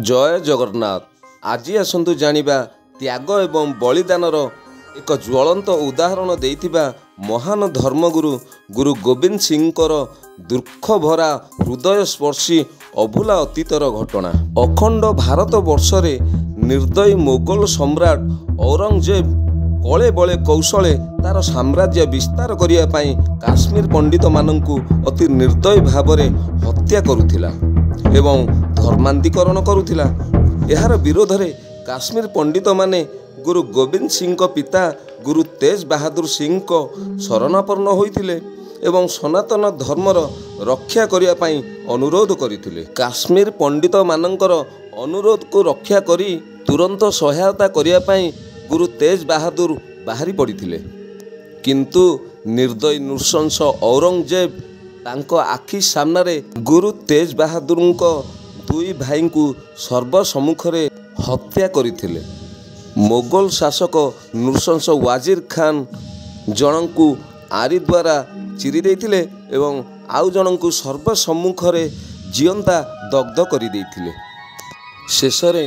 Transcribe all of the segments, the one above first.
ଜୟ ଜଗନ୍ନାଥ। ଆଜି ଆସନ୍ତୁ ଜାଣିବା ତ୍ୟାଗ ଏବଂ ବଳିଦାନର ଏକ ଜ୍ୱଳନ୍ତ ଉଦାହରଣ ଦେଇଥିବା ମହାନ ଧର୍ମଗୁରୁ ଗୁରୁ ଗୋବିନ୍ଦ ସିଂଙ୍କର ଦୁଃଖଭରା ହୃଦୟସ୍ପର୍ଶୀ ଅଭୁଲା ଅତୀତର ଘଟଣା। ଅଖଣ୍ଡ ଭାରତ ବର୍ଷରେ ନିର୍ଦ୍ଦୟୀ ମୋଗଲ ସମ୍ରାଟ ଔରଙ୍ଗଜେବ କଳେ ବଳେ କୌଶଳେ ତାର ସାମ୍ରାଜ୍ୟ ବିସ୍ତାର କରିବା ପାଇଁ କାଶ୍ମୀର ପଣ୍ଡିତମାନଙ୍କୁ ଅତି ନିର୍ଦ୍ଦୟ ଭାବରେ ହତ୍ୟା କରୁଥିଲା ଏବଂ ଧର୍ମାନ୍ତରୀକରଣ କରୁଥିଲା। ଏହାର ବିରୋଧରେ କାଶ୍ମୀର ପଣ୍ଡିତମାନେ ଗୁରୁ ଗୋବିନ୍ଦ ସିଂଙ୍କ ପିତା ଗୁରୁ ତେଜ ବାହାଦୁର ସିଂଙ୍କ ଶରଣାପନ୍ନ ହୋଇଥିଲେ ଏବଂ ସନାତନ ଧର୍ମର ରକ୍ଷା କରିବା ପାଇଁ ଅନୁରୋଧ କରିଥିଲେ। କାଶ୍ମୀର ପଣ୍ଡିତମାନଙ୍କର ଅନୁରୋଧକୁ ରକ୍ଷା କରି ତୁରନ୍ତ ସହାୟତା କରିବା ପାଇଁ ଗୁରୁ ତେଜ ବାହାଦୁର ବାହାରି ପଡ଼ିଥିଲେ। କିନ୍ତୁ ନିର୍ଦ୍ଦୟୀ ନୃଶଂସ ଔରଙ୍ଗଜେବ ତାଙ୍କ ଆଖି ସାମ୍ନାରେ ଗୁରୁ ତେଜ ବାହାଦୁରଙ୍କ ଦୁଇ ଭାଇଙ୍କୁ ସର୍ବସମ୍ମୁଖରେ ହତ୍ୟା କରିଥିଲେ। ମୋଗଲ ଶାସକ ନୃଶଂସ ୱାଜିର ଖାନ ଜଣଙ୍କୁ ଆରି ଦ୍ୱାରା ଚିରି ଦେଇଥିଲେ ଏବଂ ଆଉ ଜଣଙ୍କୁ ସର୍ବସମ୍ମୁଖରେ ଜୀଅନ୍ତା ଦଗ୍ଧ କରିଦେଇଥିଲେ। ଶେଷରେ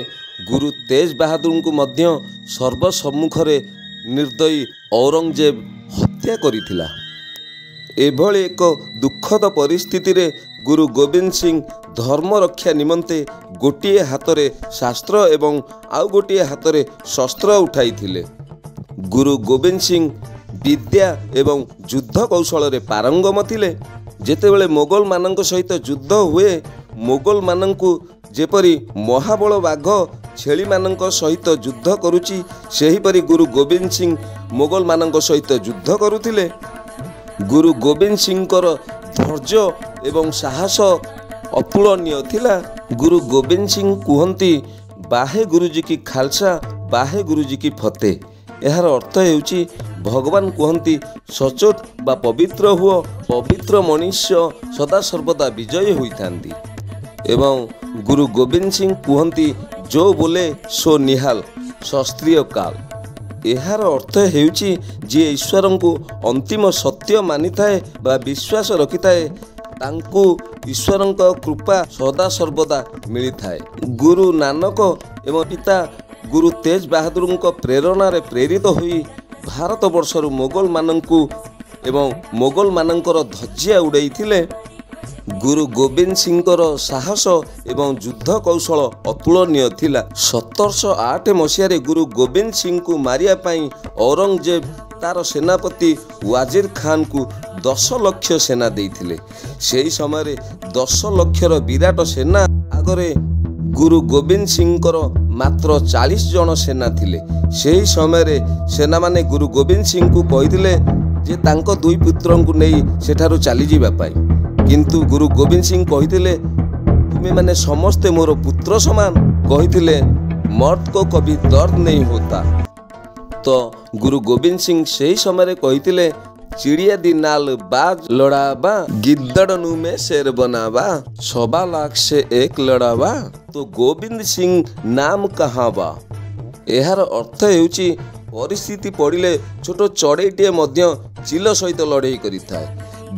ଗୁରୁ ତେଜ ବାହାଦୁରଙ୍କୁ ମଧ୍ୟ ସର୍ବସମ୍ମୁଖରେ ନିର୍ଦ୍ଦୟୀ ଔରଙ୍ଗଜେବ ହତ୍ୟା କରିଥିଲା। ଏଭଳି ଏକ ଦୁଃଖଦ ପରିସ୍ଥିତିରେ ଗୁରୁ ଗୋବିନ୍ଦ ସିଂ ଧର୍ମ ରକ୍ଷା ନିମନ୍ତେ ଗୋଟିଏ ହାତରେ ଶାସ୍ତ୍ର ଏବଂ ଆଉ ଗୋଟିଏ ହାତରେ ଶସ୍ତ୍ର ଉଠାଇଥିଲେ। ଗୁରୁ ଗୋବିନ୍ଦ ସିଂ ବିଦ୍ୟା ଏବଂ ଯୁଦ୍ଧ କୌଶଳରେ ପାରଙ୍ଗମ ଥିଲେ। ଯେତେବେଳେ ମୋଗଲମାନଙ୍କ ସହିତ ଯୁଦ୍ଧ ହୁଏ, ମୋଗଲମାନଙ୍କୁ ଯେପରି ମହାବଳ ବାଘ ଛେଳିମାନଙ୍କ ସହିତ ଯୁଦ୍ଧ କରୁଛି, ସେହିପରି ଗୁରୁ ଗୋବିନ୍ଦ ସିଂ ମୋଗଲମାନଙ୍କ ସହିତ ଯୁଦ୍ଧ କରୁଥିଲେ। ଗୁରୁ ଗୋବିନ୍ଦ ସିଂଙ୍କର ଧୈର୍ଯ୍ୟ ଏବଂ ସାହସ ଅତୁଳନୀୟ ଥିଲା। ଗୁରୁ ଗୋବିନ୍ଦ ସିଂ କୁହନ୍ତି, ବାହେ ଗୁରୁଜୀ କି ଖାଲସା, ବାହେ ଗୁରୁଜୀ କି ଫତେ। ଏହାର ଅର୍ଥ ହେଉଛି, ଭଗବାନ କୁହନ୍ତି ସଚୋଟ ବା ପବିତ୍ର ହୁଅ, ପବିତ୍ର ମନୁଷ୍ୟ ସଦାସର୍ବଦା ବିଜୟୀ ହୋଇଥାନ୍ତି। ଏବଂ ଗୁରୁ ଗୋବିନ୍ଦ ସିଂ କୁହନ୍ତି, ଯୋ ବୋଲେ ସୋ ନିହାଲ, ଶସ୍ତ୍ରୀୟ କାଲ। ଏହାର ଅର୍ଥ ହେଉଛି, ଯିଏ ଈଶ୍ୱରଙ୍କୁ ଅନ୍ତିମ ସତ୍ୟ ମାନିଥାଏ ବା ବିଶ୍ୱାସ ରଖିଥାଏ, ତାଙ୍କୁ ଈଶ୍ୱରଙ୍କ କୃପା ସଦାସର୍ବଦା ମିଳିଥାଏ। ଗୁରୁ ନାନକ ଏବଂ ପିତା ଗୁରୁ ତେଜ ବାହାଦୁରଙ୍କ ପ୍ରେରଣାରେ ପ୍ରେରିତ ହୋଇ ଭାରତବର୍ଷରୁ ମୋଗଲମାନଙ୍କୁ ଏବଂ ମୋଗଲମାନଙ୍କର ଧଜ୍ଜିଆ ଉଡ଼େଇଥିଲେ। ଗୁରୁ ଗୋବିନ୍ଦ ସିଂଙ୍କର ସାହସ ଏବଂ ଯୁଦ୍ଧ କୌଶଳ ଅତୁଳନୀୟ ଥିଲା। 1708 ମସିହାରେ ଗୁରୁ ଗୋବିନ୍ଦ ସିଂଙ୍କୁ ମାରିବା ପାଇଁ ଔରଙ୍ଗଜେବ ତାର ସେନାପତି ୱାଜିର ଖାନକୁ 10 ଲକ୍ଷ ସେନା ଦେଇଥିଲେ। ସେହି ସମୟରେ 10 ଲକ୍ଷର ବିରାଟ ସେନା ଆଗରେ ଗୁରୁ ଗୋବିନ୍ଦ ସିଂଙ୍କର ମାତ୍ର 40 ଜଣ ସେନା ଥିଲେ। ସେହି ସମୟରେ ସେନାମାନେ ଗୁରୁ ଗୋବିନ୍ଦ ସିଂଙ୍କୁ କହିଥିଲେ ଯେ ତାଙ୍କ ଦୁଇ ପୁତ୍ରଙ୍କୁ ନେଇ ସେଠାରୁ ଚାଲିଯିବା ପାଇଁ। କିନ୍ତୁ ଗୁରୁ ଗୋବିନ୍ଦ ସିଂ କହିଥିଲେ, ତୁମେମାନେ ସମସ୍ତେ ମୋର ପୁତ୍ର ସମାନ। କହିଥିଲେ, ମର୍ଦ କୋ କଭି ଦର୍ଦ ନେଇ ହୋତା। ତ ଗୁରୁ ଗୋବିନ୍ଦ ସିଂ ସେହି ସମୟରେ କହିଥିଲେ, ଚିଡ଼ିଆ ଦି ନାଲ ବାଜ ଲଢ଼ାବା, ଗିଦ୍ଦଡ଼ ନୁ ମେ ଶେର ବନାବା, ସବା ଲାଖ ସେ ଏକ ଲଢ଼ାବା, ତ ଗୋବିନ୍ଦ ସିଂ ନାମ କହାବା। ଏହାର ଅର୍ଥ ହେଉଛି, ପରିସ୍ଥିତି ପଡ଼ିଲେ ଛୋଟ ଚଢ଼େଇଟିଏ ମଧ୍ୟ ଚିଲ ସହିତ ଲଢ଼େଇ କରିଥାଏ।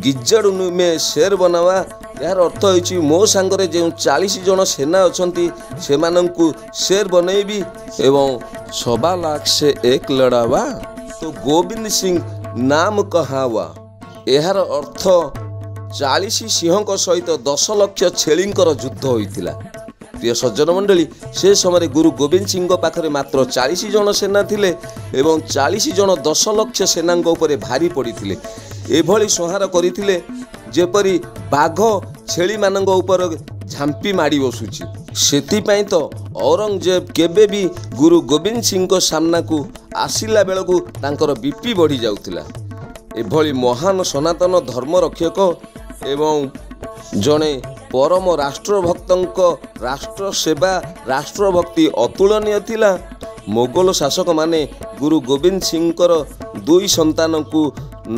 ଗିଜ୍ଜଡ଼ ନୁମେ ଶେର ବନାବା, ଏହାର ଅର୍ଥ ହେଉଛି ମୋ ସାଙ୍ଗରେ ଯେଉଁ 40 ଜଣ ସେନା ଅଛନ୍ତି ସେମାନଙ୍କୁ ଶେର ବନେଇବି। ଏବଂ ସବା ଲାଖ ସେ ଏକ ଲଢ଼ାବା, ତ ଗୋବିନ୍ଦ ସିଂ ନାମ କହାୱା। ଏହାର ଅର୍ଥ 40 ସିଂହଙ୍କ ସହିତ 10 ଲକ୍ଷ ଛେଳିଙ୍କର ଯୁଦ୍ଧ ହୋଇଥିଲା। ପ୍ରିୟ ସଜ୍ଜନ ମଣ୍ଡଳୀ, ସେ ସମୟରେ ଗୁରୁ ଗୋବିନ୍ଦ ସିଂଙ୍କ ପାଖରେ ମାତ୍ର 40 ଜଣ ସେନା ଥିଲେ ଏବଂ 40 ଜଣ 10 ଲକ୍ଷ ସେନାଙ୍କ ଉପରେ ଭାରି ପଡ଼ିଥିଲେ। ଏଭଳି ସଂହାର କରିଥିଲେ ଯେପରି ବାଘ ଛେଳିମାନଙ୍କ ଉପରେ ଝାମ୍ପି ମାଡ଼ି ବସୁଛି। ସେଥିପାଇଁ ତ ଔରଙ୍ଗଜେବ କେବେ ବି ଗୁରୁ ଗୋବିନ୍ଦ ସିଂଙ୍କ ସାମ୍ନାକୁ ଆସିଲା ବେଳକୁ ତାଙ୍କର ବିପି ବଢ଼ି ଯାଉଥିଲା। ଏଭଳି ମହାନ ସନାତନ ଧର୍ମ ରକ୍ଷକ ଏବଂ ଜଣେ ପରମ ରାଷ୍ଟ୍ରଭକ୍ତଙ୍କ ରାଷ୍ଟ୍ର ସେବା, ରାଷ୍ଟ୍ରଭକ୍ତି ଅତୁଳନୀୟ ଥିଲା। ମୋଗଲ ଶାସକମାନେ ଗୁରୁ ଗୋବିନ୍ଦ ସିଂଙ୍କର ଦୁଇ ସନ୍ତାନଙ୍କୁ,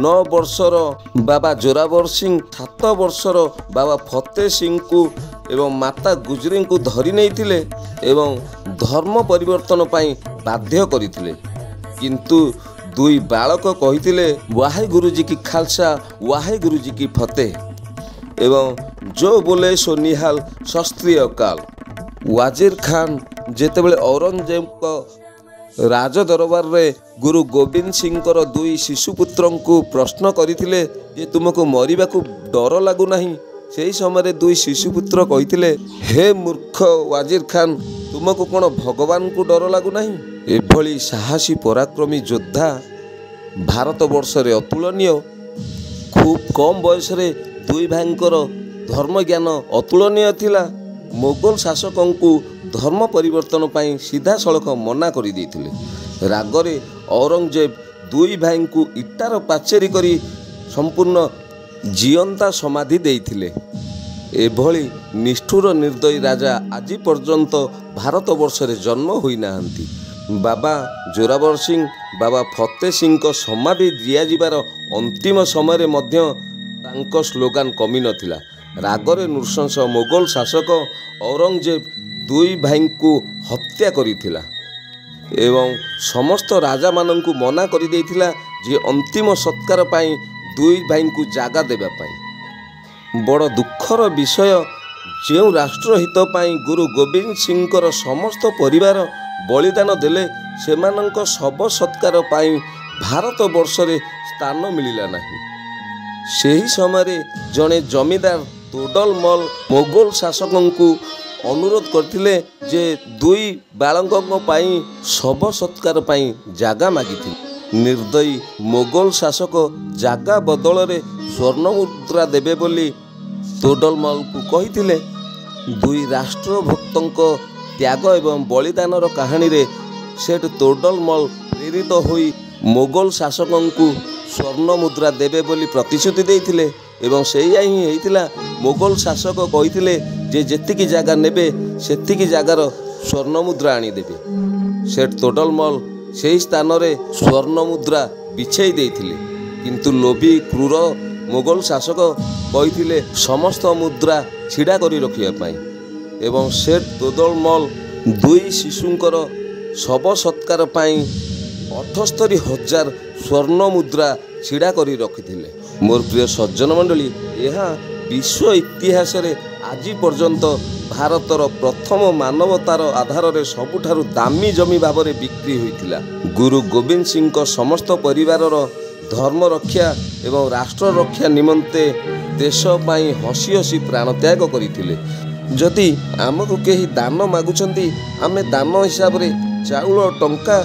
9 ବର୍ଷର ବାବା ଜୋରାବର ସିଂ, 7 ବର୍ଷର ବାବା ଫତେ ସିଂଙ୍କୁ ଏବଂ ମାତା ଗୁଜରୀଙ୍କୁ ଧରି ନେଇଥିଲେ ଏବଂ ଧର୍ମ ପରିବର୍ତ୍ତନ ପାଇଁ ବାଧ୍ୟ କରିଥିଲେ। କିନ୍ତୁ ଦୁଇ ବାଳକ କହିଥିଲେ, ୱାହେ ଗୁରୁଜୀ କି ଖାଲସା, ୱାହେ ଗୁରୁଜୀ କି ଫତେ, ଏବଂ ଯୋ ବୋଲେ ସୋ ନିହାଲ, ଶସ୍ତ୍ରୀୟ କାଲ। ୱାଜିର ଖାନ ଯେତେବେଳେ ଔରଙ୍ଗଜେବଙ୍କ ରାଜ ଦରବାରରେ ଗୁରୁ ଗୋବିନ୍ଦ ସିଂଙ୍କର ଦୁଇ ଶିଶୁପୁତ୍ରଙ୍କୁ ପ୍ରଶ୍ନ କରିଥିଲେ ଯେ ତୁମକୁ ମରିବାକୁ ଡର ଲାଗୁନାହିଁ, ସେହି ସମୟରେ ଦୁଇ ଶିଶୁପୁତ୍ର କହିଥିଲେ, ହେ ମୂର୍ଖ ୱାଜିର ଖାନ, ତୁମକୁ କ'ଣ ଭଗବାନଙ୍କୁ ଡର ଲାଗୁନାହିଁ? ଏଭଳି ସାହସୀ ପରାକ୍ରମୀ ଯୋଦ୍ଧା ଭାରତବର୍ଷରେ ଅତୁଳନୀୟ। ଖୁବ୍ କମ୍ ବୟସରେ ଦୁଇ ଭାଇଙ୍କର ଧର୍ମଜ୍ଞାନ ଅତୁଳନୀୟ ଥିଲା। ମୋଗଲ ଶାସକଙ୍କୁ ଧର୍ମ ପରିବର୍ତ୍ତନ ପାଇଁ ସିଧାସଳଖ ମନା କରିଦେଇଥିଲେ। ରାଗରେ ଔରଙ୍ଗଜେବ ଦୁଇ ଭାଇଙ୍କୁ ଇଟାର ପାଚେରୀ କରି ସମ୍ପୂର୍ଣ୍ଣ ଜିଅନ୍ତା ସମାଧି ଦେଇଥିଲେ। ଏଭଳି ନିଷ୍ଠୁର ନିର୍ଦ୍ଦୟୀ ରାଜା ଆଜି ପର୍ଯ୍ୟନ୍ତ ଭାରତବର୍ଷରେ ଜନ୍ମ ହୋଇନାହାନ୍ତି। ବାବା ଜୋରାବର ସିଂ, ବାବା ଫତେ ସିଂଙ୍କ ସମାଧି ଦିଆଯିବାର ଅନ୍ତିମ ସମୟରେ ମଧ୍ୟ ତାଙ୍କ ସ୍ଲୋଗାନ କମିନଥିଲା। ରାଗରେ ନୃଶଂସ ମୋଗଲ ଶାସକ ଔରଙ୍ଗଜେବ ଦୁଇ ଭାଇଙ୍କୁ ହତ୍ୟା କରିଥିଲା ଏବଂ ସମସ୍ତ ରାଜାମାନଙ୍କୁ ମନା କରିଦେଇଥିଲା ଯେ ଅନ୍ତିମ ସତ୍କାର ପାଇଁ ଦୁଇ ଭାଇଙ୍କୁ ଜାଗା ଦେବା ପାଇଁ। ବଡ଼ ଦୁଃଖର ବିଷୟ, ଯେଉଁ ରାଷ୍ଟ୍ରହିତ ପାଇଁ ଗୁରୁ ଗୋବିନ୍ଦ ସିଂଙ୍କର ସମସ୍ତ ପରିବାର ବଳିଦାନ ଦେଲେ, ସେମାନଙ୍କ ଶବ ସତ୍କାର ପାଇଁ ଭାରତବର୍ଷରେ ସ୍ଥାନ ମିଳିଲା ନାହିଁ। ସେହି ସମୟରେ ଜଣେ ଜମିଦାର ତୋଡରମଲ ମୋଗଲ ଶାସକଙ୍କୁ ଅନୁରୋଧ କରିଥିଲେ ଯେ ଦୁଇ ବାଳକଙ୍କ ପାଇଁ ଶବ ସତ୍କାର ପାଇଁ ଜାଗା ମାଗିଥିଲେ। ନିର୍ଦ୍ଦୟୀ ମୋଗଲ ଶାସକ ଜାଗା ବଦଳରେ ସ୍ୱର୍ଣ୍ଣ ମୁଦ୍ରା ଦେବେ ବୋଲି ତୋଡରମଲକୁ କହିଥିଲେ। ଦୁଇ ରାଷ୍ଟ୍ରଭକ୍ତଙ୍କ ତ୍ୟାଗ ଏବଂ ବଳିଦାନର କାହାଣୀରେ ସେଠ ତୋଡରମଲ ପ୍ରେରିତ ହୋଇ ମୋଗଲ ଶାସକଙ୍କୁ ସ୍ୱର୍ଣ୍ଣ ମୁଦ୍ରା ଦେବେ ବୋଲି ପ୍ରତିଶ୍ରୁତି ଦେଇଥିଲେ ଏବଂ ସେଇଆ ହିଁ ହେଇଥିଲା। ମୋଗଲ ଶାସକ କହିଥିଲେ ଯେ ଯେତିକି ଜାଗା ନେବେ ସେତିକି ଜାଗାର ସ୍ୱର୍ଣ୍ଣ ମୁଦ୍ରା ଆଣିଦେବେ। ସେଠ ତୋଡରମଲ ସେହି ସ୍ଥାନରେ ସ୍ୱର୍ଣ୍ଣ ମୁଦ୍ରା ବିଛେଇ ଦେଇଥିଲେ, କିନ୍ତୁ ଲୋଭୀ କ୍ରୂର ମୋଗଲ ଶାସକ କହିଥିଲେ ସମସ୍ତ ମୁଦ୍ରା ଛିଡ଼ା କରି ରଖିବା ପାଇଁ ଏବଂ ସେଠ ତୋଡରମଲ ଦୁଇ ଶିଶୁଙ୍କର ଶବ ସତ୍କାର ପାଇଁ 78,000 ସ୍ୱର୍ଣ୍ଣ ମୁଦ୍ରା ଛିଡ଼ା କରି ରଖିଥିଲେ। ମୋର ପ୍ରିୟ ସଜ୍ଜନ ମଣ୍ଡଳୀ, ଏହା ବିଶ୍ୱ ଇତିହାସରେ ଆଜି ପର୍ଯ୍ୟନ୍ତ ଭାରତର ପ୍ରଥମ ମାନବତାର ଆଧାରରେ ସବୁଠାରୁ ଦାମୀ ଜମି ଭାବରେ ବିକ୍ରି ହୋଇଥିଲା। ଗୁରୁ ଗୋବିନ୍ଦ ସିଂଙ୍କ ସମସ୍ତ ପରିବାରର ଧର୍ମ ରକ୍ଷା ଏବଂ ରାଷ୍ଟ୍ର ରକ୍ଷା ନିମନ୍ତେ ଦେଶ ପାଇଁ ହସି ହସି ପ୍ରାଣତ୍ୟାଗ କରିଥିଲେ। ଯଦି ଆମକୁ କେହି ଦାନ ମାଗୁଛନ୍ତି, ଆମେ ଦାନ ହିସାବରେ ଚାଉଳ, ଟଙ୍କା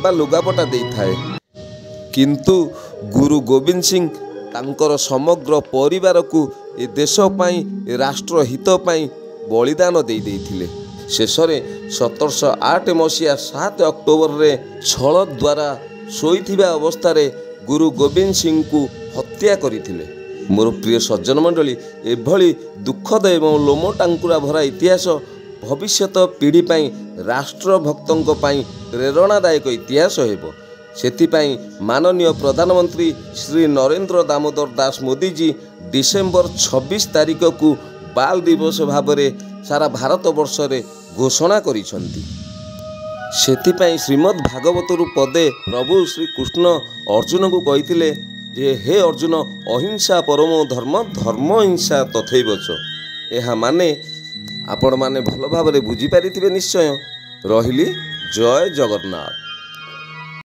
ବା ଲୁଗାପଟା ଦେଇଥାଏ, କିନ୍ତୁ ଗୁରୁ ଗୋବିନ୍ଦ ସିଂ ତାଙ୍କର ସମଗ୍ର ପରିବାରକୁ ଏ ଦେଶ ପାଇଁ, ରାଷ୍ଟ୍ର ହିତ ପାଇଁ ବଳିଦାନ ଦେଇ ଦେଇଥିଲେ। ଶେଷରେ 1708 ମସିହା 7 ଅକ୍ଟୋବରରେ ଛଳ ଦ୍ୱାରା ଶୋଇଥିବା ଅବସ୍ଥାରେ ଗୁରୁ ଗୋବିନ୍ଦ ସିଂଙ୍କୁ ହତ୍ୟା କରିଥିଲେ। ମୋର ପ୍ରିୟ ସଜ୍ଜନ ମଣ୍ଡଳୀ, ଏଭଳି ଦୁଃଖଦ ଏବଂ ଲୋମ ଟାଙ୍କୁରା ଭରା ଇତିହାସ ଭବିଷ୍ୟତ ପିଢ଼ି ପାଇଁ, ରାଷ୍ଟ୍ରଭକ୍ତଙ୍କ ପାଇଁ ପ୍ରେରଣାଦାୟକ ଇତିହାସ ହେବ। ସେଥିପାଇଁ ମାନନୀୟ ପ୍ରଧାନମନ୍ତ୍ରୀ ଶ୍ରୀ ନରେନ୍ଦ୍ର ଦାମୋଦର ଦାସ ମୋଦିଜୀ ଡିସେମ୍ବର 26 ତାରିଖକୁ ବାଲ ଦିବସ ଭାବରେ ସାରା ଭାରତବର୍ଷରେ ଘୋଷଣା କରିଛନ୍ତି। ସେଥିପାଇଁ ଶ୍ରୀମଦ୍ ଭାଗବତରୁ ପଦେ ପ୍ରଭୁ ଶ୍ରୀକୃଷ୍ଣ ଅର୍ଜୁନଙ୍କୁ କହିଥିଲେ ଯେ ହେ ଅର୍ଜୁନ, ଅହିଂସା ପରମ ଧର୍ମ, ଧର୍ମ ହିଂସା ତଥୈବଚ। ଏହା ମାନେ ଆପଣମାନେ ଭଲ ଭାବରେ ବୁଝିପାରିଥିବେ ନିଶ୍ଚୟ। ରହିଲି, ଜୟ ଜଗନ୍ନାଥ।